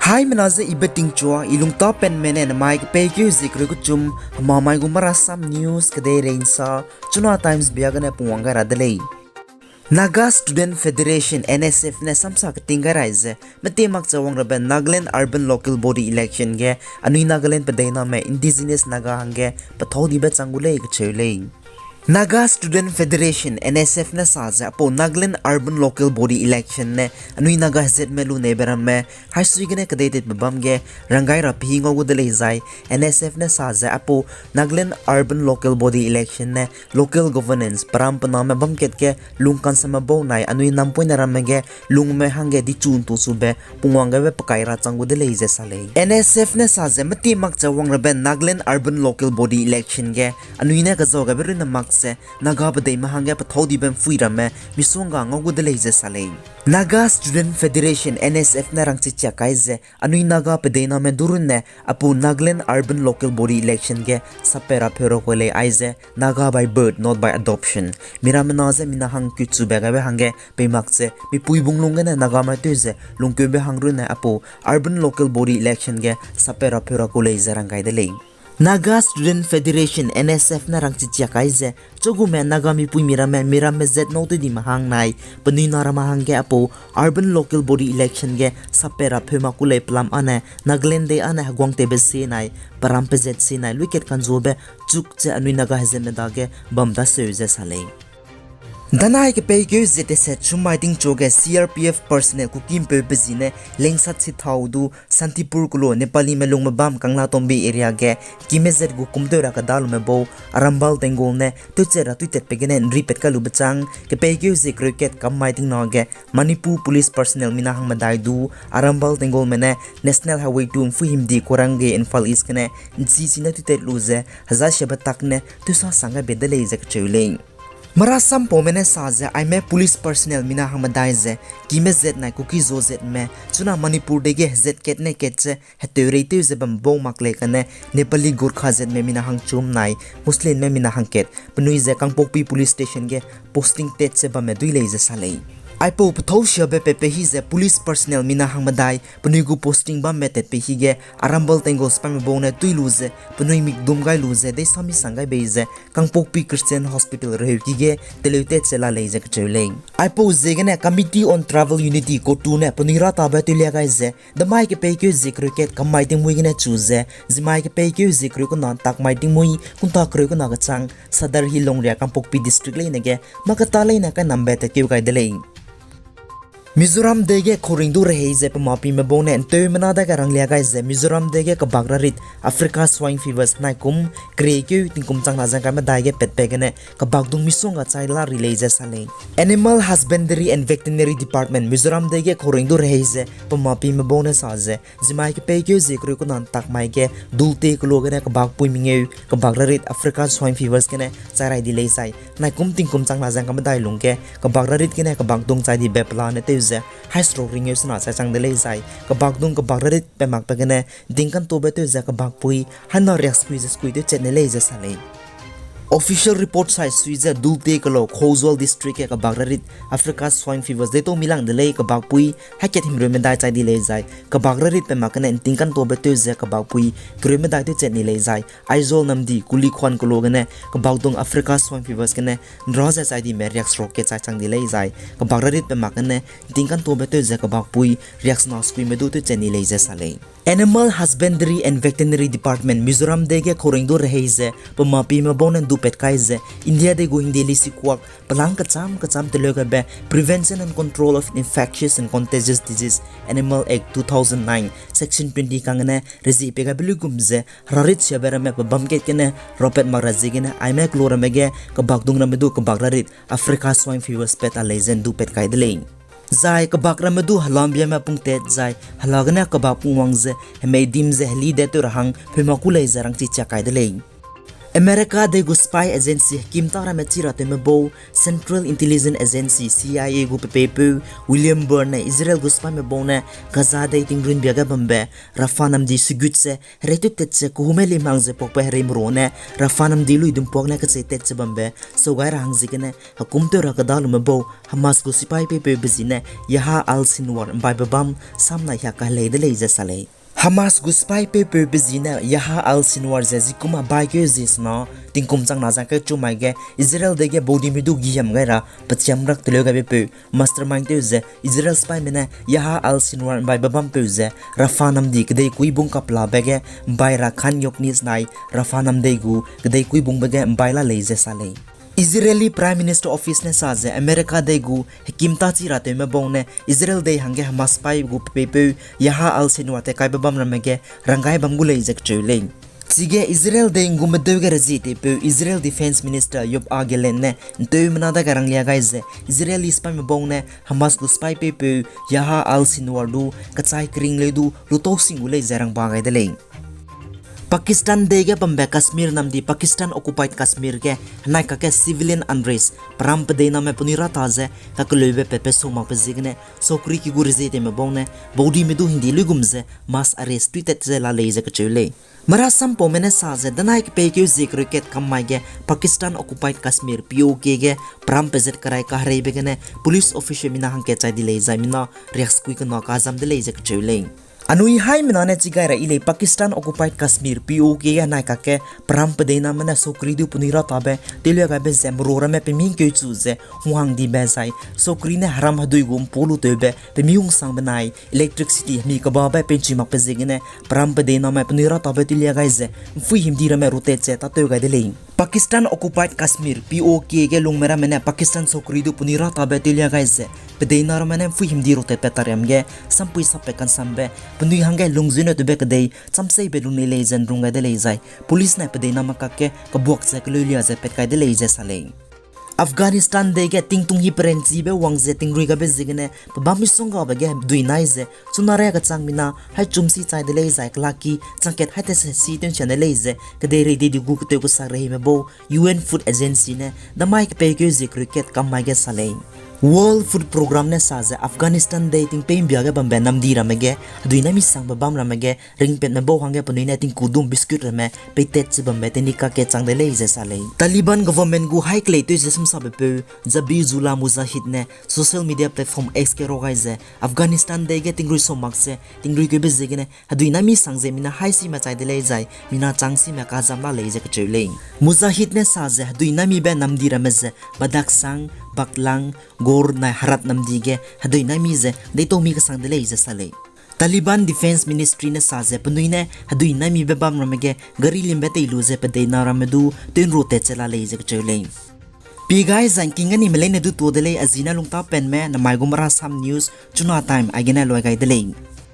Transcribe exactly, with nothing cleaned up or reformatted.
Haimena ze I Betingchua, I lungtapenme ne namai kepeikeu zie kereu kechum, hemamai gu Marasam News kedeirei nsa, Chuna Times bia gene pungwang gai ra de lei. Naga Student Federation, N S F ne samsa keting gai rai ze, metie makcha wang rabe Nagaland Urban Local Body Election ge, anui Nagaland pedeiname Indigenous Naga hangge pethau dibe chang gu lei kacheu lei. Naga Student Federation, N S F ne sa ze aipau Nagaland Urban Local Body Election ne anui Naga hezatme lu neibe ramme haisui gene kedeitatbe bam ge ranggai ra pehi ngau gu de lei zai, N S F ne sa ze aipau Nagaland Urban Local Body Election ne local governance peram pename bam kat ge lungkansame bau nai anui nampoine ramme ge lungme hangge dichu ntu sube pungwang gaibe pekai ra chang gu de lei ze sa lei. N S F ne sa ze metie makcha wang rabe Nagaland Urban Local Body Election ge anui ne kezau gaibe runne mak ze Naga pedeime hangge pethau dibe mpui ramme misongga ngau gu de lei ze sa lei. Naga Student Federation, N S F ne rangchichia kai ze anui Naga pedeiname du runne aipau Nagaland Urban Local Body Election ge sappat ra pheu ra ku lei aize Naga by birth, not by adoption. Miramena ze mina hang kutchube gaibe hangge peimak ze mipui bunglung gene Nagamai tew ze lungkeube hang runne aipau Urban Local Body Election ge sappat ra pheu ra ku lei ze ranggai de lei. Naga Student Federation, N S F ne rangchichia kai ze, chugume Naga mipui miramme, miramme zat nâu tew dime hang nai, penui na ramme hangge aipau Urban Local Body Election ge sappat ra pheu mak ku lei pelam âne, Nagaland dei âne heguang tewbe sie nai, peram pezat sie nai, luikat kanzube chuk ze anui Naga hezatme dage bam daseu ze sa lei. Danai kepeikeu zie teset chumai tingchu ge C R P F personnel Kuki mpeu pe zi ne lengsat sithau du Santipur kelo Nepalime lungme bam Kanglatombi area ge kime zat gu kumtew ra kedalume bau Arambal Tenggol ne tewchat ra tuitatbe gene nripat kai lube chang kepeikeu zie kereu kat kam mai tingna ge Manipur Police personnel mina hang medai du Arambal Tenggolme ne National Highway two Mfuhimdi Koirenge Imphal East gene nchi chine tuitat lu ze hezasiabe tak ne tewsa sang gaibe de lei ze kacheu lei. Marasampaume ne sa ze aime police personnel mina hang medai ze kime zat nai Kuki-Zo zatme chuna Manipur dei ge hezat kat ne kat ze heteureitew ze bam bau mak lei kane Nepali Gorkha zatme mina hang chum nai Muslimme mina hang kat penui ze Kangpokpi Police Station ge posting tat ze bamme dui lei ze sa lei. Aipau pethausiabe pepe hi ze police personnel mina hang medai penui gu posting bamme tatpe hi ge Arambal Tenggol sipaime bau ne tui lu ze penui mikdum gai lu ze deisami sang gai bei ze Kangpokpi Christian Hospital reheuki ge teleu tat ze la lei ze kacheu lei. Aipau ziegene Committee on Tribal Unity, CoTU ne penui ratabe tewlia gai ze, damai kepeikeu zie kereu kat kam mai tingmui gene chu ze, zimai kepeikeu zie kereu kena tak mai tingmui kunta kereu kena kechang Sadar Hills longria Kangpokpi District leine ge maketa leine kainambe tatkeu gai de lei. Mizoram dei ge khauring du rehei ze pe mapime bau ne nteumena dage ranglia gai ze Mizoram dei ge kebak rarit Africa Swine Fevers naikum keriekeu tingkum chang na zeng kai medai ge patbe gene kebakdung misongga chai la ri lei ze sa lei. Animal Husbandry and Veterinary Department Mizoram dei ge khauring du rehei ze pe mapime bau ne sa ze, zimai kepeikeu zie kereu kena tak mai ge Dulte kelo gene kebakpui mengeu kebak rarit Africa Swine Fevers gene chai rai di lei zai, naikum tingkum chang na zeng kai medai lungge kebak rarit gene kebakdung chai dibe pelane tew ze, haiseruk ringeu sena chai chang de lei zai, kebakdung kebak rarit pe makbe gene, ntingkantobe tew ze kebakpui, haina riakskui ze skui tew chat ne lei ze sa lei. Official report sai sui ze Dulte kelo Khawzawl District ge kebak rarit Africa Swine Fevers deitau milang de lei kebakpui, haikat himreu medai chai di lei zai, kebak rarit pe mak gene ntingkantobe tew ze kebakpui, kereu medai tew chat ni lei zai, Aizawl namdi Kulikhwan kelo gene kebakdung Africa Swine Fevers gene nra ze chai dime riakseruk ke chai chang di lei zai, kebak rarit pe mak gene ntingkantobe tew ze kebakpui, riaksena skuime du tew chat ni lei ze sa lei. Animal Husbandry and Veterinary Department Mizoram dei ge khauring du rehei ze pe mapime bau ne ndu pat kai ze, India dei gu hingde lisikuak pelang kecham kecham teleu gaibe Prevention and Control of Infectious and Contagious Disease, Animal Act two thousand nine, Section twenty kang gene rezie pe gaibe luigum ze, herarit siabe ramme pe bam kat gene rapat mak ra ziegene aime kelo ramme ge kebakdung ramme du kebak rarit Africa Swine Fevers pat a lei ze ndu pat kai de lei. Zai kebak ramme du helambiame pungtat zai hela gene kebak pungwang ze hemei dim ze heli de tew ra hang pheu mak ku lei ze rangchi chia kai de lei. America dei gu spy agency hekimta ramme chi ra tewme bau Central Intelligence Agency, C I A gu pepeipeu William Burn ne Israel gu spyme bau ne Gaza dei tingrunbia ge bambe Rafah namdi sugut ze hereitut tat ze kehume limhang ze pakbe hereimeru ne Rafah namdi luidumpuak ne kechei tat ze bambe sau gai ra hang ziegene hekum tew ra kedalume bau Hamas gu sipai peipeube zi ne Yahya al-Sinwar ’mbaibe bam samnai hia kahelei de lei ze sa lei. Hamas gu sipai peipeube zi ne Yahya al-Sinwar ze zikum hebaikeu zi sena tingkum chang na zangkeu chu mai ge Israel dei ge baudime du giam gai ra pechiam rak teleu gaibe peu mastermind tew ze Israel sipaime ne Yahya al-Sinwar ’mbaibe bampeu ze Rafah namdi kedeikuibung kaplabe ge ’mbai ra Khan Younis nai Rafah namdei gu kedeikuibungbe ge ’mbai la lei ze sa lei. Israeli Prime Minister Office ne sa ze America dei gu hekimta chi ra tewme bau ne Israel dei hangge Hamas sipai gu pepeipeu Yahya al-Sinwar tat kaibe bam ramme ge ranggai bam gu lei ze kecheu lei. Chige Israel dei ’nggume deu ge rezietewpeu Israel Defense Minister Yoav Gallant ne ’nteumena dage ranglia gai ze Israeli sipaime bau ne Hamas gu sipai peipeu Yahya al-Sinwar du kechai kering leu du lutau sing gu lei ze rangba gai de lei. Pakistan dei ge bambe Kashmir namdi Pakistan occupied Kashmir ge henai kakge civilian unrest peram pedeiname penui rata ze kakeleube pepe sau makbe ziegene saukeri ki gu rezietewme bau ne baudime du hingdi luigum ze mass arrest tui tat ze la lei ze kecheu lei. Mara sampaume ne sa ze danai kepeikeu zie kereu kat kam mai ge Pakistan occupied Kashmir, P O K ge peram pezat kerai kahereibe gene police officer mina hangkat chai di lei zai mina riaksekui kena kazam de lei ze kecheu lei. Anui haimena ne chi gai ra yi lei Pakistan occupied Kashmir, P O K ge henai kakge peram pedeiname ne saukeri du penui ratabe tewlia gaibe ze meru ramme pemingkeu chu ze nguhangdibe zai saukeri ne heram hedui gu ’mpu lu tewbe pemi hungsang benai electricity hemi kebabe penchui makbe ziegene peram pedeiname penui ratabe tewlia gai ze ’mpui himdi ramme rutat ze tâtew gai de lei. Pakistan occupied Kashmir, P O K ge lungme ramme ne Pakistan saukeri du penui ratabe tewlia gai ze pedeina ramme ne ’mpui himdi rutatbe tariam ge sampui sapbe kansambe penui hangge lungzune tewbe kedei chamseibe lunei lei ze ’nrung gai de lei zai police ne pedeiname kakge kebuak ze keleulia ze pat kai de lei ze sa lei. Afghanistan dei ge tingtung hi peranchibe wang ze tingrui gabe ziegene pebâm misonggabe ge dui nai ze chunare kechang mina haichum si chai de lei zai kelaki changkat haitese si tew ’nsia ne lei ze kedeirei dei di gu ketew kesak rehime bau U N Food Agency ne damai kepeikeu zie kereu kat kam mai ge sa lei. World Food Programme ne sa ze Afghanistan dei tingpei ’mbia ge bambe namdi ramme ge hedui naimi sangbe bam ramme ge ringpatme bau hangge penui ne tingku dum biscuit ramme peitat ze bambe tenikak ge chang de lei ze sa lei. Taliban government gu hai kelei tew ze sumsabe peu Zabihullah Mujahid ne social media platform X ge ra gai ze Afghanistan dei ge tingrui sau mak ze tingrui keube ziegene hedui naimi sang ze mina hai sime chai de lei zai mina chang sime kazam la lei ze kecheu lei. Mujahid ne sa ze hedui naimibe namdi ramme ze Badakhshan, Baqlan, Ghor nai Herat namdi ge hedui naimi ze deitaumi kesang de lei ze sa lei. Taliban Defense Ministry ne sa ze penui ne hedui naimibe bam ramme ge gari limbe tei lu ze pedeina ramme du tewnru tat ze la lei ze kecheu lei. Pi gai zangking anime leine du tuâ de lei, a zi ne lungtapenme namai gu Marasam News, Chuna Time aigene luai gai de lei.